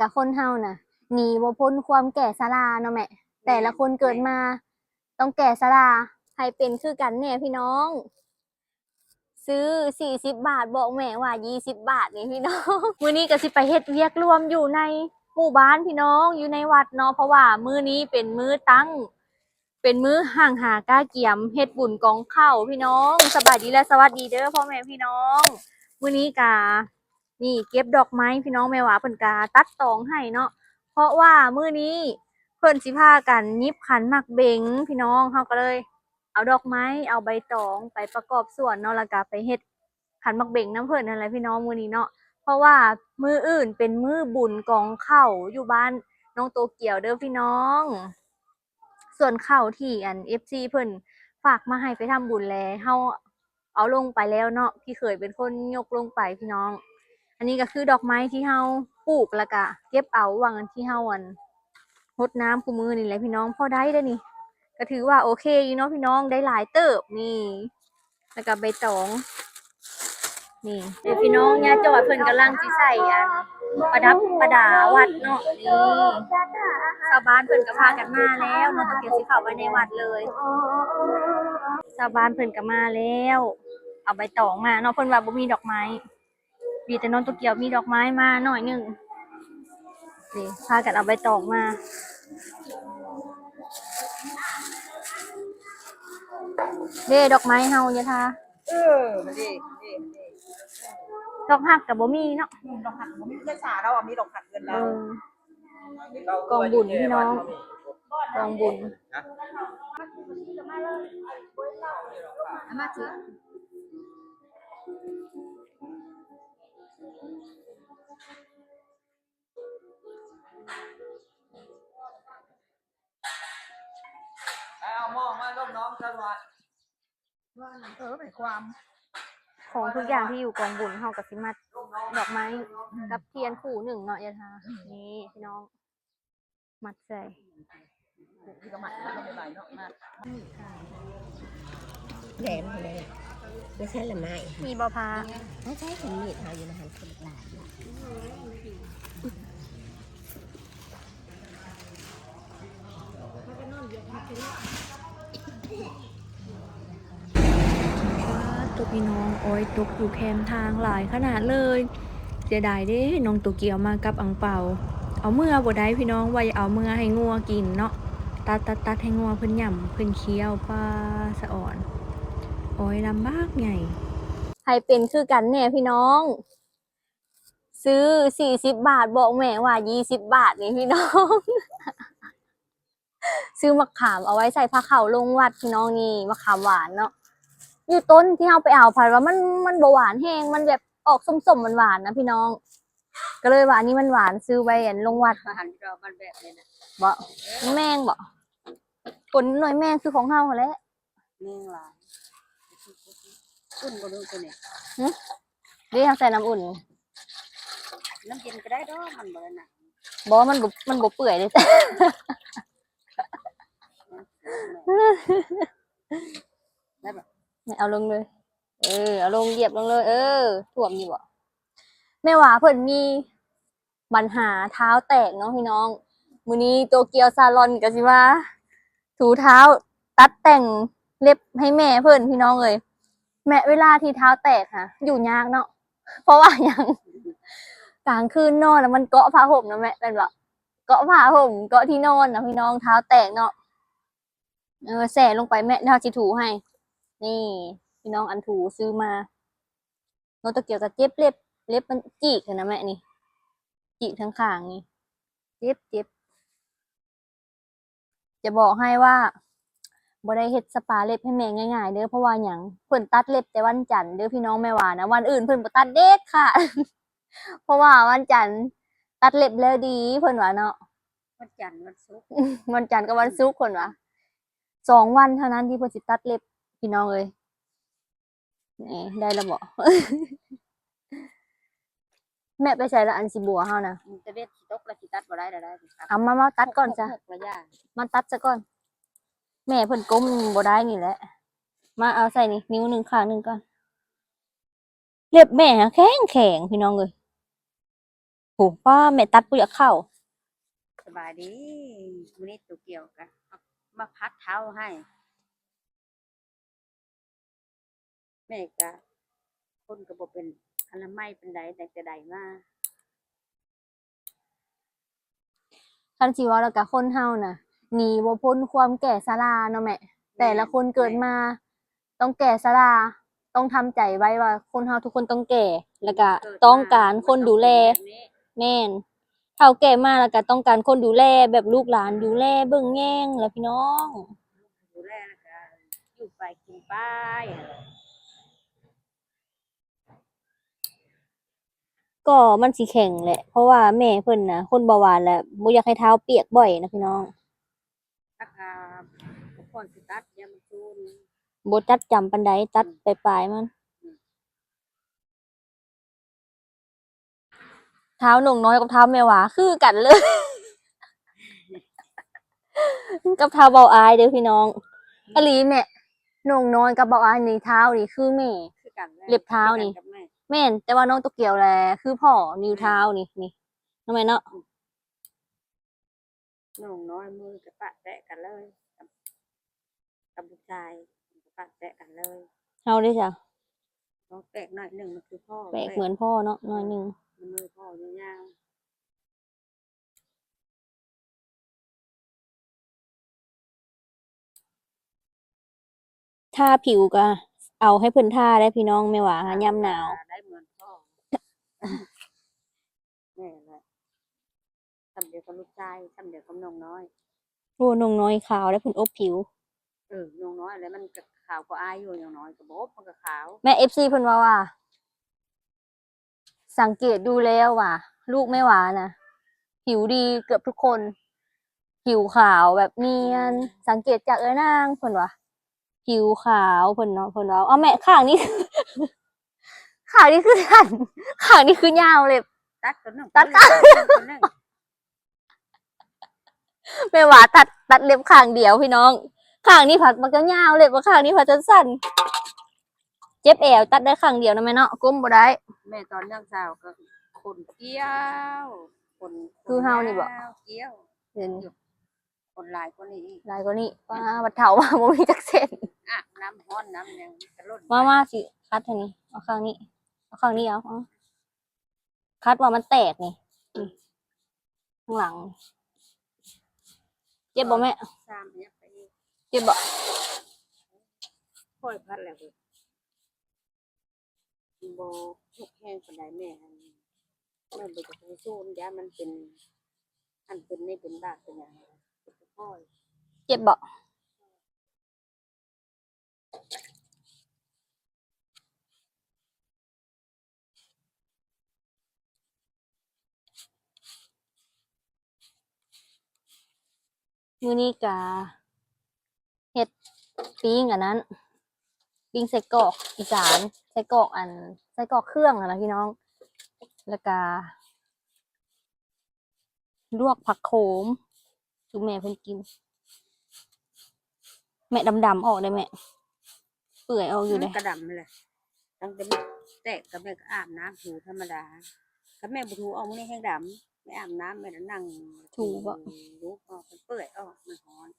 ກະຄົນເຮົານະ ໜີບໍ່ພົ້ນຄວາມແກ່ຊະລາເນາະແມ່. ແຕ່ລະຄົນເກີດມາຕ້ອງແກ່ຊະລາ. ໃຜເປັນຄືກັນແດ່ພີ່ນ້ອງ? ຊື້ສີ່ສິບບາດ ບອກແມ່ວ່າຍີ່ສິບບາດນີ້ພີ່ນ້ອງ. ມື້ນີ້ກໍຊິໄປເຮັດວຽກລວມຢູ່ໃນໝູ່ບ້ານພີ່ນ້ອງ ຢູ່ໃນວັດເນາະ ເພາະວ່າມື້ນີ້ເປັນມື້ຕັ້ງ ເປັນມື້ຫ້າງຫາກາກຽມເຮັດບຸນກອງເຂົ້າພີ່ນ້ອງ. ສະບາຍດີ ແລະ ສະຫວັດດີເດີພໍ່ແມ່ພີ່ນ້ອງ. ມື້ນີ້ກະ ນີ້ເກັບດອກໄມ້ພີ່ນ້ອງ ແມ່ວ່າເພິ່ນກະຕັດຕອງໃຫ້ເນາະ ເພາະວ່າມື້ນີ້ເພິ່ນຊິພາກັນຫຍິບຂັນໝາກເບັງພີ່ນ້ອງ. ເຮົາກໍເລີຍເອົາດອກໄມ້ ເອົາໃບຕອງໄປປະກອບສ່ວນເນາະ ແລ້ວກະໄປເຮັດຂັນໝາກເບັງນຳເພິ່ນຫັ້ນແຫຼະພີ່ນ້ອງ ມື້ນີ້ເນາະ. ເພາະວ່າມື້ອື່ນເປັນມື້ບຸນກອງເຂົ້າຢູ່ບ້ານນ້ອງໂຕກຽວເດີພີ່ນ້ອງ. ສ່ວນເຂົ້າທີ່ອັນ ເອັຟຊີ ເພິ່ນຝາກມາໃຫ້ໄປທຳບຸນແລ ເຮົາເອົາລົງໄປແລ້ວເນາະ ພີ່ເຂີຍເປັນຄົນຍົກລົງໄປພີ່ນ້ອງ. ອັນນີ້ກໍຄືດອກໄມ້ທີ່ເຮົາປູກ ແລ້ວກະເກັບເອົາຫວ່າງອັນທີ່ເຮົາອັນຫົດນ້ຳຄູ່ມື້ນີ້ແຫຼະພີ່ນ້ອງ. ພໍໄດ້ເດ້ນີ້ ກໍຖືວ່າໂອເຄຢູ່ເນາະພີ່ນ້ອງ ໄດ້ຫຼາຍເຕີບນີ້. ແລ້ວກະໃບຕອງນີ້ ເດ້ພີ່ນ້ອງ ຍາຈອດເພິ່ນກຳລັງຊິໃສ່ອັນປະດັບປະດາວັດເນາະ. ນີ້ຊາວບ້ານເພິ່ນກໍພາກັນມາແລ້ວເນາະ ເພິ່ນຊິເຂົ້າໄປໃນວັດເລີຍ. ຊາວບ້ານເພິ່ນກໍມາແລ້ວ ເອົາໃບຕອງມາເນາະ ເພິ່ນວ່າບໍ່ມີດອກໄມ້. ມີແຕ່ນ້ອງໂຕກຽວມີດອກໄມ້ມາໜ້ອຍໜຶ່ງ. ນີ້ ພາກັນເອົາໃບຕອງມາ. ເດ້ ດອກໄມ້ເຮົາ ຍາທາ. ເອີ ມາເດ້ ມາເດ້ ມາເດ້. ດອກຮັກກໍບໍ່ມີເນາະ. ອືມ ດອກຮັກບໍ່ມີ. ເຮືອນສາລາວອະ ມີດອກຮັກເຮືອນລາວ. ເອີ ກອງບຸນພີ່ນ້ອງ ກອງບຸນ. ເອົາໝໍ້ມາລົງໜອງຕະຫຼອດ. ເອີ ໝາຍຄວາມ ຂອງທຸກຢ່າງທີ່ຢູ່ກອງບຸນ ເຮົາກໍຊິມັດດອກໄມ້ ອືມ ກັບທຽນຄູ່ໜຶ່ງເນາະ ຍາທາ. ອືມ ນີ້ພີ່ນ້ອງ ມັດໃສ່ ນີ້ກໍມັດໃສ່ໄວ້ເນາະ ມັດ ແຫຼມເລີຍ. ບໍ່ໃຊ່ລະໄມ້ ມີບໍ່ພາ? ບໍ່ໃຊ່ ເຫັນມີດເຮົາຢູ່ນະຫັ້ນ ຄືບັກຫຼາຍ. ປາດໂທ້ ພີ່ນ້ອງ ອ້ອຍຕົກຢູ່ແຄມທາງຫຼາຍຂະໜາດເລີຍ. ເສຍດາຍເດ້ ນ້ອງໂຕກຽວມາກັບອັງເປົາ ເອົາເມືອບໍ່ໄດ້ພີ່ນ້ອງ ວ່າຈະເອົາເມືອໃຫ້ງົວກິນເນາະ. ຕັດໆໆ ໃຫ້ງົວເພິ່ນຫຍ້ຳເພິ່ນຄ້ຽວ. ປ້າ ສະອອນ ອ້ອຍລຳບາກໃຫຍ່. ໃຜເປັນຄືກັນແດ່ພີ່ນ້ອງ? ຊື້ສີ່ສິບບາດ ບອກແມ່ວ່າຍີ່ສິບບາດນີ້ພີ່ນ້ອງ. ຊື້ໝາກຂາມເອົາໄວ້ໃສ່ພາເຂົ້າລົງວັດພີ່ນ້ອງ. ນີ້ໝາກຂາມຫວານເນາະ ຢູ່ຕົ້ນທີ່ເຮົາໄປເອົາ ພັດວ່າມັນ ມັນບໍ່ຫວານແຮງ ມັນແບບອອກສົ້ມໆ ຫວານໆ ນະພີ່ນ້ອງ ກໍເລີຍວ່າອັນນີ້ມັນຫວານ ຊື້ໄວ້ອັນລົງວັດ. ມາຫັນກໍມັນແບບນີ້ນະ ບໍ່ ແມງບໍ່? ກົນໜ່ວຍແມງຄືຂອງເຮົາຫັ້ນແຫຼະ. ແມງຫຼາຍ. ອຸ່ນບໍ່ລູກຕົວນີ້? ຫຶ? ເດ້ ເຮົາໃສ່ນ້ຳອຸ່ນ. ນ້ຳເຢັນກໍໄດ້ດອກ ມັນບໍ່ໄດ້ໜາວ. ບໍ່ ມັນບໍ່ ມັນບໍ່ເປື່ອຍເດ້. ໄດ້ບໍ່? ແມ່ເອົາລົງເລີຍ. ເອີ ເອົາລົງ ຢຽບລົງເລີຍ. ເອີ ຖ້ວມຢູ່ບໍ່? ແມ່ວ່າເພິ່ນມີບັນຫາເທົ້າແຕກເນາະພີ່ນ້ອງ. ມື້ນີ້ໂຕກຽວຊາລອນກໍຊິມາ ຖືເທົ້າຕັດແຕ່ງເລັບໃຫ້ແມ່ເພິ່ນພີ່ນ້ອງເອີຍ. ແມ່ ເວລາທີ່ເທົ້າແຕກຫະ ຢູ່ຍາກເນາະ ເພາະວ່າຫຍັງ? ກາງຄືນນອນແລ້ວມັນເກາະຜ້າຫົ່ມນະແມ່ ແມ່ນບໍ່? ເກາະຜ້າຫົ່ມ ເກາະທີ່ນອນນະພີ່ນ້ອງ ເທົ້າແຕກເນາະ. ເອີ ແຊ່ລົງໄປແມ່ ດຽວຊິຖູໃຫ້. ນີ້ພີ່ນ້ອງ ອັນຖູຊື້ມາ ນ້ອງໂຕກຽວກໍເຈັບເລັບ ເລັບມັນຈີກຫັ້ນນະແມ່ນີ້ ຈີກທາງຂ້າງນີ້ ເຈັບ ເຈັບ. ຈະບອກໃຫ້ວ່າບໍ່ໄດ້ເຮັດສະປາເລັບໃຫ້ແມ່ງ່າຍໆເດີ. ເພາະວ່າຫຍັງ? ເພິ່ນຕັດເລັບແຕ່ວັນຈັນເດີພີ່ນ້ອງ. ແມ່ວ່ານະ ວັນອື່ນເພິ່ນບໍ່ຕັດເດັດຂາດ ເພາະວ່າວັນຈັນຕັດເລັບແລ້ວດີ ເພິ່ນວ່າເນາະ. ວັນຈັນ ວັນສຸກ ວັນຈັນກັບວັນສຸກ ເພິ່ນວ່າ ສອງວັນເທົ່ານັ້ນທີ່ເພິ່ນຊິຕັດເລັບ ພີ່ນ້ອງເອີຍ. ນີ້ ໄດ້ແລ້ວບໍ່? ແມ່ໄປໃສລະ ອັນສີບົວເຮົານະ? ອືມ ແຕ່ເວັນຊິຕົກລະ ຊິຕັດບໍ່ໄດ້ລະ ໄດ້ຊິຕັດ. ເອົາມາ ມາຕັດກ່ອນຊະ ມາຕັດຊະກ່ອນ. ແມ່ເພິ່ນກົ້ມບໍ່ໄດ້ນີ້ແຫຼະ. ມາເອົາໃສ່ນີ້ ນິ້ວໜຶ່ງຂ້າງໜຶ່ງກ່ອນ. ເລັບແມ່ຫາແຂງໆ ພີ່ນ້ອງເອີຍ. ໂອ້ ປ້າ ແມ່ຕັດບໍ່ຢາກເຂົ້າ. ສະບາຍດີ ມື້ນີ້ໂຕກຽວກະມາ ມາຂັດເທົ້າໃຫ້ ແມ່ກະຄົນກະບໍ່ເປັນອະນາໄມປານໃດ ຕັ້ງແຕ່ໃດມາ. ຄັນຊິເວົ້າແລ້ວກະຄົນເຮົານະ ໜີບໍ່ພົ້ນຄວາມແກ່ຊະລາເນາະແມ່. ແຕ່ລະຄົນເກີດມາຕ້ອງແກ່ຊະລາ ຕ້ອງທຳໃຈໄວ້ວ່າຄົນເຮົາທຸກຄົນຕ້ອງແກ່ ແລ້ວກະຕ້ອງການຄົນດູແລ. ແມ່ນ ເຖົ້າແກ່ມາແລ້ວກະຕ້ອງການຄົນດູແລ ແບບລູກຫຼານດູແລເບິ່ງແຍງແຫຼະພີ່ນ້ອງ. ດູແລແລ້ວກະຢູ່ໄປກິນໄປ. ກໍມັນຊິແຂງແຫຼະ ເພາະວ່າແມ່ເພິ່ນນະຄົນເບົາຫວານ ແລະ ບໍ່ຢາກໃຫ້ເທົ້າປຽກບ່ອຍນະພີ່ນ້ອງ. ຕັດ ອ່າ ບໍ່ຄ່ອຍຊິຕັດ ຢ້ານມັນຊູນ ບໍ່ຕັດຈຳປານໃດ ຕັດ ອືມ ປາຍໆມັນ. ອືມ ເທົ້າໜຸ່ມນ້ອຍກັບເທົ້າແມ່ຫວາຄືກັນເລີຍ ກັບເທົ້າເບົາອາຍເດີພີ່ນ້ອງ. ອືມ ອີ່ຫຼີແມ່ ໜຸ່ມນ້ອຍກັບເບົາອາຍນີ້ ເທົ້ານີ້ຄືແມ່ ຄືກັນເລີຍ ເລັບເທົ້ານີ້ ຄືກັນກັບແມ່. ແມ່ນ ແຕ່ວ່ານ້ອງໂຕກຽວແລຄືພໍ່ ນິ້ວເທົ້ານີ້ ນີ້ ເນາະແມ່ເນາະ. ອືມ ໜຸ່ມນ້ອຍມືກະປະແປະກັນເລີຍ ກັບ ກັບລູກຊາຍ ກະປະແປະກັນເລີຍ. ເຮົາເດ້ຊະ? ເຮົາແປກໜ້ອຍໜຶ່ງ ມັນຄືພໍ່ ແປກເໝືອນພໍ່ເນາະ ໜ້ອຍໜຶ່ງ ມືພໍ່ຍາວໆ. ທາຜິວກະເອົາໃຫ້ເພິ່ນທາໄດ້ພີ່ນ້ອງ ແມ່ຫວາຫາ ຍາມໜາວ ໄດ້ເໝືອນພໍ່. ແມ່ນແຫຼະ ສ່ຳດຽວກັບລູກຊາຍ ສ່ຳດຽວກັບໜຸ່ມນ້ອຍ. ໂອ້ ໜຸ່ມນ້ອຍຂາວແລ້ວ ເພິ່ນອົບຜິວ. ເອີ ໜຸ່ມນ້ອຍແລ້ວມັນກະຂາວກວ່າອາຍຢູ່ ໜຸ່ມນ້ອຍກະບໍ່ອົບ ມັນກະຂາວ. ແມ່ ເອັຟຊີ ເພິ່ນເວົ້າວ່າ ສັງເກດດູແລ້ວວ່າ ລູກແມ່ຫວານະ ຜິວດີເກືອບທຸກຄົນ ຜິວຂາວແບບນຽນ. ອືມ ສັງເກດຈາກເອື້ອຍນາງ ເພິ່ນວ່າ ຜິວຂາວ ເພິ່ນເນາະ ເພິ່ນເວົ້າ. ເອົາແມ່ ຂ້າງນີ້ ຂ້າງນີ້ຄືສັ້ນ ຂ້າງນີ້ຄືຍາວເລັບ ຕັດກ່ອນໜຶ່ງ ຕັດ ແມ່ຫວາຕັດ ຕັດເລັບຂ້າງດຽວພີ່ນ້ອງ ຂ້າງນີ້ພັດມັກຈະຍາວເລັບ ຂ້າງນີ້ພັດຈະສັ້ນ. ເຈັບແອວ ຕັດໄດ້ຂ້າງດຽວນະແມ່ເນາະ ກົ້ມບໍ່ໄດ້. ແມ່ຕອນຍັງສາວກະຂົນກ້ຽວ ຂົນ ຄືເຮົານີ້ບໍ? ຍາວກ້ຽວ ເຫັນຢູ່ ຂົນຫຼາຍກວ່ານີ້ອີກ ຫຼາຍກວ່ານີ້. ອືມ ປ້າ ບັດເຖົ້າມາບໍ່ມີຈັກເສັ້ນ ອາບນ້ຳຮ້ອນນ້ຳຫຍັງກະຫຼົ່ນ. ມາ ມາ ຊິຂັດໃຫ້ນີ້ ເອົາຂ້າງນີ້ ເອົາຂ້າງນີ້ ເອົາ ເອົາ. ຄັດວ່າມັນແຕກນີ້ ນີ້ ຂ້າງຫຼັງ. ເຈັບບໍ່ແມ່? ສາມ ເຈັບບໍ່? ຄ່ອຍພັດແລ້ວ ບໍ່ທຸກແຮງປານໃດແມ່ ແມ່ບໍ່ຢາກໃຫ້ຊູນ ຢ້ານມັນເປັນ ອັນເປັນນີ້ເປັນບາດເປັນຫຍັງ ຄ່ອຍ. ເຈັບບໍ່? ມື້ນີ້ກະເຮັດປີ້ງອັນນັ້ນ ປີ້ງໄສ້ກອກອີສານ ໄສ້ກອກອັນ ໄສ້ກອກເຄື່ອງຫັ້ນນະພີ່ນ້ອງ ແລ້ວກະ ລວກຜັກໂຂມສູ່ແມ່ເພິ່ນກິນ. ແມ່ ດຳໆອອກເດ້ແມ່ ເປື່ອຍອອກຢູ່ເດ້. ມັນກະດຳຫັ້ນແຫຼະ ຕັ້ງແຕ່ແຕກກະແມ່ກະອາບນ້ຳຖູທຳມະດາ ຄັນແມ່ບໍ່ຖູອອກມື້ນີ້ແຮງດຳ. ແມ່ອາບນ້ຳ ແມ່ນະນັ່ງຖູ ຖູອອກ ມັນເປື່ອຍອອກ ມັນຮ້ອນ.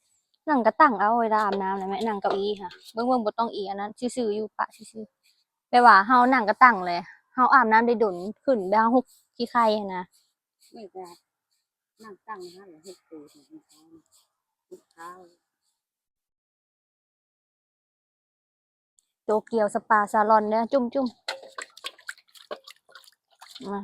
ນັ່ງກະຕັ່ງເອົາ ເວລາອາບນ້ຳນະແມ່ ນັ່ງເກົ້າອີ່ຫາ ເບິ່ງໆ ບໍ່ຕ້ອງອີ່ອັນນັ້ນ ຊື່ໆຢູ່ ປະຊື່ໆ ແບບວ່າເຮົານັ່ງກະຕັ່ງແຫຼະ ເຮົາອາບນ້ຳໄດ້ດົນຂຶ້ນ ແບບເຮົາຮຸກຂີ້ໄຄຫັ້ນນະ. ແມ່ກະນັ່ງຕັ້ງຫັ້ນແຫຼະ ເຮັດໂຕເຮັດຂາວ ໂຕກຽວສະປາຊາລອນເດີ້ ຈຸ້ມໆ ມາ.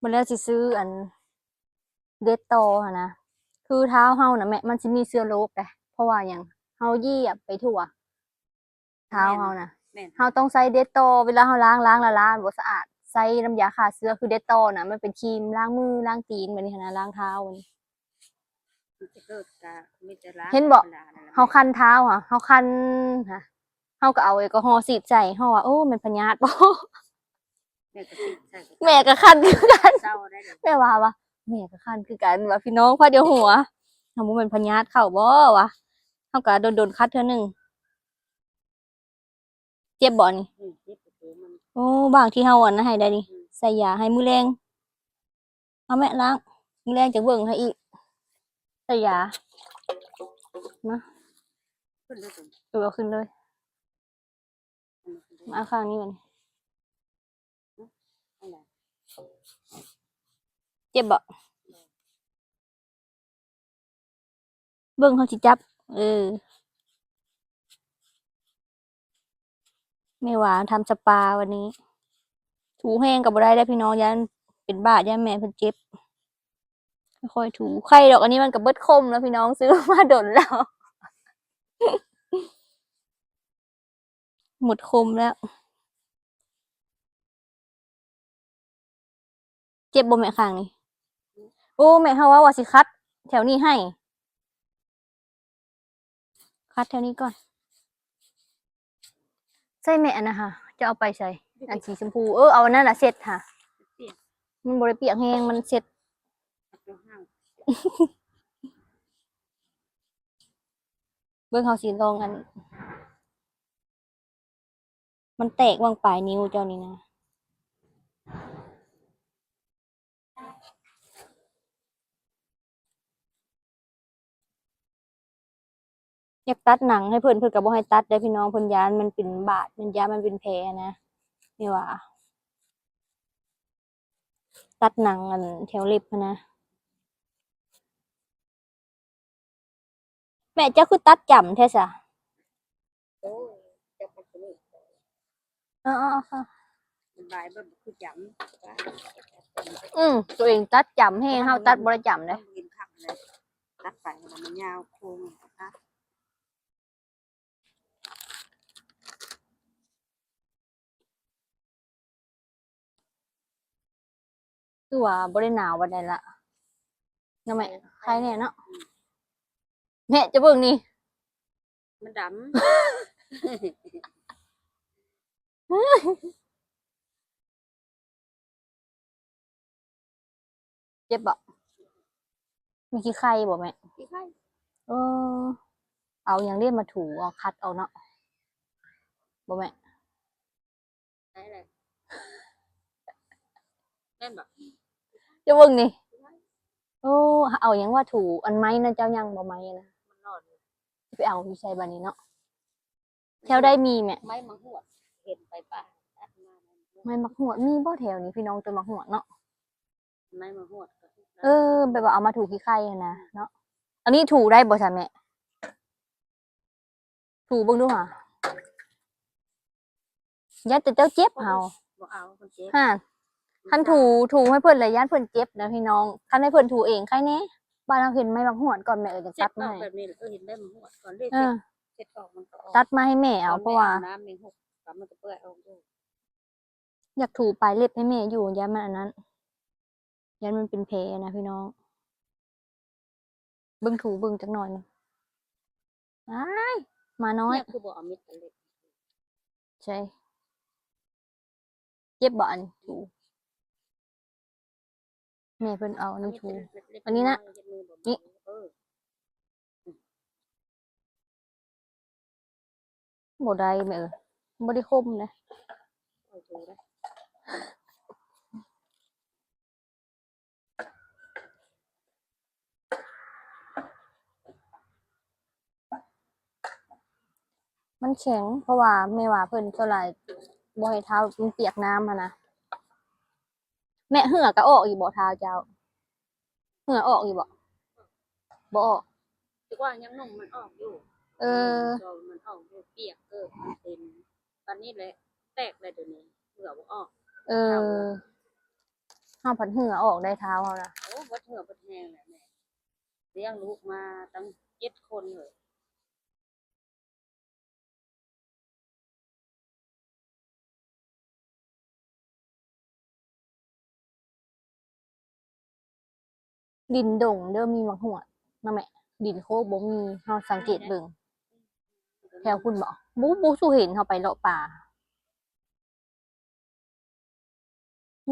ມື້ແລ້ວຊິຊື້ອັນເດັດຕໍ່ຫັ້ນນະ ຄືເທົ້າເຮົານະແມ່ ມັນຊິມີເຊື້ອໂລກເດ້ ເພາະວ່າຫຍັງ ເຮົາຢຽບໄປທົ່ວ ເທົ້າເຮົານະ ແມ່ນ ເຮົາຕ້ອງໃຊ້ເດັດຕໍ່ ເວລາເຮົາລ້າງ ລ້າງລະລ້າງບໍ່ສະອາດ ໃຊ້ນ້ຳຢາຂ້າເຊື້ອ ຄືເດັດຕໍ່ນະ ມັນເປັນຄຣີມລ້າງມືລ້າງຕີນແບບນີ້ຫັ້ນນະ ລ້າງເທົ້າ ເຫັນບໍ່ ເຮົາຄັນເທົ້າຫະ ເຮົາຄັນຫະ ເຮົາກໍເອົາແອລກໍຮໍສີດໃສ່ ເຮົາວ່າ ໂອ້ ແມ່ນພະຍາດບໍ? ແມ່ກໍຕິດໃສ່ ແມ່ກໍຄັນຄືກັນ ເຊົາໄດ້ເລີຍ ແມ່ວ່າ ວ່າ ແມ່ກໍຄັນຄືກັນວ່າ ພີ່ນ້ອງ ພາດຽວຫົວ ເຮົາບໍ່ແມ່ນພະຍາດເຂົ້າບໍ່ວະ ເຮົາກໍດົນໆຄັດເທື່ອໜຶ່ງ. ເຈັບບໍ່ນີ້? ອືມ ເຈັບ ໂອ້ ບາງທີ່ເຮົາອັນນັ້ນໃຫ້ໄດ້ນີ້ ອືມ ໃສ່ຢາໃຫ້ມື້ແລງ ເອົາແມ່ລ້າງ ມື້ແລງຈະເບິ່ງໃຫ້ອີກ ໃສ່ຢາ ມາ ຂຶ້ນເລີຍ ເອີ ເອົາຂຶ້ນເລີຍ ມາເອົາຂ້າງນີ້ມັນ ເຈັບບໍ່? ເບິ່ງເຮົາຊິຈັບ ເອີ ແມ່ວ່າທຳສະປາວັນນີ້ ຖູແຮງກໍບໍ່ໄດ້ເດ້ພີ່ນ້ອງ ຢ້ານເປັນບາດ ຢ້ານແມ່ເພິ່ນເຈັບ ຄ່ອຍຖູ ໄຄດອກ ອັນນີ້ມັນກໍເບິດຄົມແລ້ວພີ່ນ້ອງ ຊື້ມາດົນແລ້ວ ໝົດຄົມແລ້ວ. ເຈັບບໍ່ແມ່ ຂ້າງນີ້? ໂອ້ ແມ່ເຮົາເວົ້າວ່າຊິຄັດແຖວນີ້ໃຫ້ ຄັດແຖວນີ້ກ່ອນ ໃສ່ແມ່ອັນນັ້ນຫາ ຈະເອົາໄປໃສ ອັນສີຊົມພູ ເອີ ເອົາອັນນັ້ນລະເຊັດຫາ ມັນບໍ່ໄດ້ປຽກແຮງ ມັນເຊັດ ເບິ່ງເຮົາຊິລອງອັນ ມັນແຕກຫວ່າງປາຍນິ້ວເຈົ້ານີ້ນະ ຢາກຕັດໜັງໃຫ້ເພິ່ນ ເພິ່ນກໍບໍ່ໃຫ້ຕັດເດ້ພີ່ນ້ອງ ເພິ່ນຢ້ານມັນເປັນບາດ ມັນຢ້ານມັນເປັນແຜນະ ແມ່ວ່າ ຕັດໜັງອັນແຖວເລັບຫັ້ນນະ. ແມ່ເຈົ້າຄືຕັດຈ້ຳແທ້ຊະ? ໂອ້ຍ ຈັບມັນຊະນີ້ ເອີໆ ມັນບາຍເບິ່ງຄືຈ້ຳ ອືມ ຕົວເອງຕັດຈ້ຳແຮງ ເຮົາຕັດບໍ່ໄດ້ຈ້ຳເດ້ ຕັດໄປແລ້ວມັນຍາວໂຄ້ງ ຄືວ່າບໍ່ໄດ້ໜາວປານໃດລະເນາະແມ່ ໄຄແດ່ເນາະ ອືມ ແມ່ ເຈົ້າເບິ່ງນີ້ ມັນດຳ. ເຈັບບໍ່? ມີຂີ້ໄຂ່ບໍ່ແມ່? ຂີ້ໄຂ່ ເອີ ເອົາຫຍັງເດ້ມາຖູ ເອົາຂັດເອົາເນາະ ບໍ່ແມ່? ໄດ້ແຫຼະ ແມ່ນບໍ່? ເຈົ້າເບິ່ງນີ້ ໂອ້ ເອົາຫຍັງວ່າຖູ ອັນໄມ້ນະ ເຈົ້າຍັງບໍ່ໄມ້ນະ ມັນຫຼອນຢູ່ ຊິໄປເອົາຢູ່ໃສບາດນີ້ເນາະ? ແຖວໃດມີແມ່? ໄມ້ໝາກຫວດ ເຫັນໄປປ່າ ຕັດມາ ໄມ້ໝາກຫວດ ມີບໍ່ແຖວນີ້ພີ່ນ້ອງ ຕົ້ນໝາກຫວດເນາະ? ໄມ້ໝາກຫວດກໍ ເອີ ແບບວ່າເອົາມາຖູຂີ້ໄຂ່ຫັ້ນນະເນາະ ອັນນີ້ຖູໄດ້ບໍ່ຊະແມ່? ຖູເບິ່ງດູຫາ ຢ້ານແຕ່ເຈົ້າເຈັບເຮົາ ບໍ່ເອົາ ມັນເຈັບ ຫາ ຄັນຖູ ຖູໃຫ້ເພິ່ນລະຢ້ານເພິ່ນເຈັບນະພີ່ນ້ອງ ຄັນໃຫ້ເພິ່ນຖູເອງໄຄແດ່ ບາດເຮົາເຫັນໄມ້ໝາກຫວດກ່ອນແມ່ເອີຍ ຈັ່ງຕັດມາໃຫ້ ແບບນີ້ ເອີ ເຫັນໄດ້ໝາກຫວດກ່ອນເລີຍ ເອີ ເຊັດອອກ ມັນກໍອອກ ຕັດມາໃຫ້ແມ່ເອົາ ເພາະວ່າ ອາບນ້ຳນີ້ ຫົກ ກໍມັນກໍເປື່ອຍອອກຢູ່ ຢາກຖູປາຍເລັບໃຫ້ແມ່ຢູ່ ຢ້ານມັນອັນນັ້ນ ຢ້ານມັນເປັນແຜນະພີ່ນ້ອງ ເບິ່ງ ຖູເບິ່ງຈັກໜ່ອຍໜຶ່ງ ອ້າຍ ໝານ້ອຍ ແມ່ຄືບໍ່ເອົາເມັດອັນເລັກ ໃຊ່ ເຈັບບໍ່ອັນຖູ ແມ່ເພິ່ນເອົາອັນນີ້ຖູ ອັນນີ້ນະ ນີ້ ເອີ ບໍ່ໄດ້ແມ່ເອີຍ ບໍ່ໄດ້ຄົມເດ້. ມັນແຂງ ເພາະວ່າແມ່ວ່າເພິ່ນສ່ວນຫຼາຍບໍ່ໃຫ້ເທົ້າມັນປຽກນ້ຳຫັ້ນນະ. ແມ່ ເຫື່ອກໍອອກຢູ່ບໍ່ເທົ້າເຈົ້າ? ເຫື່ອອອກຢູ່ບໍ່? ບໍ່ອອກ ຄືວ່າຍັງໜຸ່ມມັນອອກຢູ່. ເອີ ມັນອອກຢູ່ ປຽກເກີບ ມັນເຕັມ ປານນີ້ແຫຼະ ແຕກແລ້ວດຽວນີ້ ເຫື່ອບໍ່ອອກ. ເອີ ເຮົາພັດເຫື່ອອອກໄດ້ເທົ້າເຮົານະ. ໂອ້ ເບິດເຫື່ອເບິດແຮງແຫຼະແມ່ ລ້ຽງລູກມາຕັ້ງເຈັດຄົນເລີຍ. ດິນດົງເດີ ມີໝາກຫວດເນາະແມ່ ດິນໂຄກບໍ່ມີ. ເຮົາສັງເກດເບິ່ງ ແຖວພຸ້ນບໍ່? ບໍ່ ບໍ່ສູ່ເຫັນເຮົາໄປເລາະປ່າ.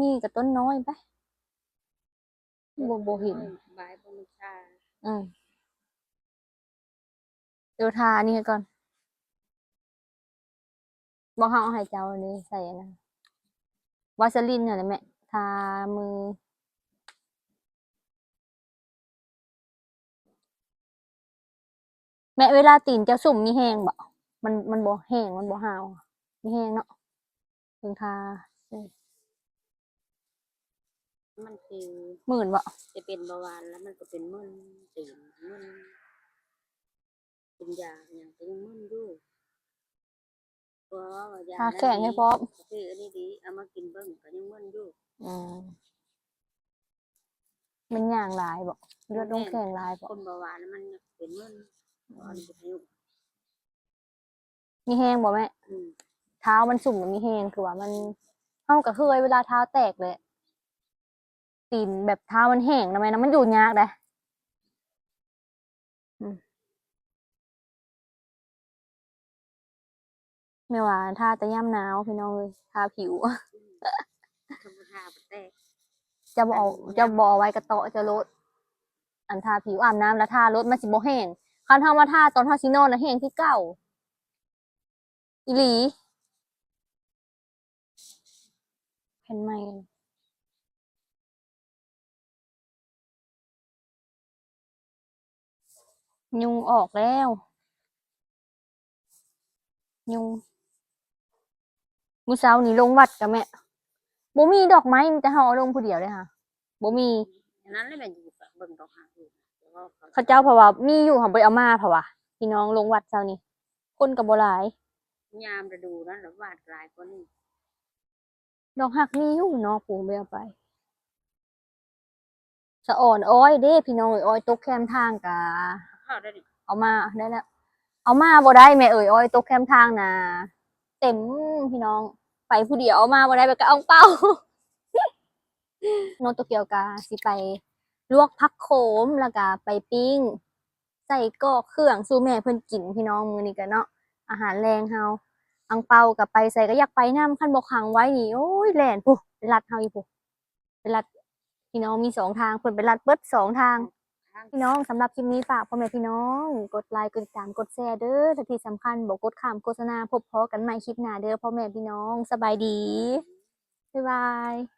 ມີກະຕົ້ນນ້ອຍໄປ ບໍ່ ບໍ່ເຫັນ ບາຍບໍ່ມີຄ່າ ອືມ ເດີ ທາອັນນີ້ໃຫ້ກ່ອນ ບໍ່ ເຮົາເອົາໃຫ້ເຈົ້ານີ້ ໃສ່ອັນນັ້ນ ວາສະລິນຫັ້ນແຫຼະແມ່ ທາມື. ແມ່ ເວລາຕີນເຈົ້າສຸ້ມມີແຮງບໍ່? ມັນ ມັນບໍ່ແຫ້ງ ມັນບໍ່ຮ້າວ ມີແຮງເນາະ ເບິ່ງທ່າ ມັນຄື ມື່ນບໍ່? ຈະເປັນເບົາຫວານແລ້ວມັນກະເປັນມຶນ ຕີນມຶນ ກິນຢາຫຍັງກະຍັງມຶນຢູ່. ບໍ່ ຢາ ທາແຂ້ງໃຫ້ພ້ອມ ຄືອັນນີ້ດີ ເອົາມາກິນເບິ່ງກະຍັງມຶນຢູ່. ອືມ ມັນຍ່າງຫຼາຍບໍ່? ເລືອດລົງແຂ້ງຫຼາຍບໍ່? ຄົນເບົາຫວານມັນເປັນມຶນ ອືມ ບໍ່ໃຫ້ ມີແຮງບໍ່ແມ່? ອືມ ເທົ້າມັນສຸ້ມມີແຮງ ຄືວ່າມັນ ເຮົາກະເຄີຍ ເວລາເທົ້າແຕກແຫຼະ ຕີນແບບເທົ້າມັນແຫ້ງນະແມ່ນະ ມັນຢູ່ຍາກໃດ໋. ອືມ ແມ່ວ່າທາແຕ່ຍາມໜາວພີ່ນ້ອງເອີຍ ທາຜິວ ອືມ ທາບໍ່ແຕກ ເຈົ້າບໍ່ເອົາ ເຈົ້າບໍ່ເອົາໄວ້ກະເຕາະເຈົ້າໂລດ ອັນທາຜິວ ອາບນ້ຳລະທາໂລດ ມັນຊິບໍ່ແຫ້ງ ຄັນເຮົາມາທາຕອນເຮົາຊິນອນນະແຫ້ງຄືເກົ່າ. ອີ່ຫຼີ ແຜ່ນໃໝ່ ຍຸງອອກແລ້ວ ຍຸງ ມື້ເຊົ້ານີ້ລົງວັດກະແມ່ ບໍ່ມີດອກໄມ້ ມີແຕ່ເຮົາເອົາລົງຜູ້ດຽວເດ້ຫາ ບໍ່ມີ ອັນນັ້ນແຫຼະແມ່ນຢູ່ເບິ່ງດອກຫາກຢູ່ ເຂົາເຈົ້າເພາະວ່າມີຢູ່ ເຮົາບໍ່ໄດ້ເອົາມາເພາະວ່າ ພີ່ນ້ອງ ລົງວັດເຊົ້ານີ້ ຄົນກະບໍ່ຫຼາຍ ຍາມລະດູນັ້ນລະຫວາດຫຼາຍກວ່ານີ້ ດອກຫາກມີຢູ່ເນາະ ປູບໍ່ໄດ້ເອົາໄປ ສະອອນອ້ອຍເດ້ພີ່ນ້ອງເອີຍ ອ້ອຍຕົກແຄມທາງກະ ເອົາມາໄດ້ແລ້ວ ເອົາມາບໍ່ໄດ້ແມ່ເອີຍ ອ້ອຍຕົກແຄມທາງນະ ເຕັມພີ່ນ້ອງ ໄປຜູ້ດຽວເອົາມາບໍ່ໄດ້ ໄປກັບອັງເປົາ ນ້ອງໂຕກຽວກະຊິໄປລວກຜັກໂຂມ ແລ້ວກະໄປປີ້ງໄສ້ກອກເຄື່ອງສູ່ແມ່ເພິ່ນກິນພີ່ນ້ອງ ມື້ນີ້ກະເນາະ ອາຫານແລງເຮົາ ອັງເປົາກະໄປໃສກະຢາກໄປນຳ ຄັນບໍ່ຂັງໄວ້ນີ້ ໂອ້ຍ ແລ່ນພຸ້ນ ໄປລັດເຮົາຢູ່ພຸ້ນ ໄປລັດ ພີ່ນ້ອງ ມີສອງທາງ ເພິ່ນໄປລັດເບິດສອງທາງ ພີ່ນ້ອງ ສຳລັບຄລິບນີ້ຝາກພໍ່ແມ່ພີ່ນ້ອງ ກົດໄລ ກົດຕິດຕາມ ກົດແຊເດີ ແລະທີ່ສຳຄັນບໍ່ກົດຂ້າມໂຄສະນາ ພົບພໍ້ກັນໃໝ່ຄລິບໜ້າເດີພໍ່ແມ່ພີ່ນ້ອງ ສະບາຍດີ ບາຍບາຍ.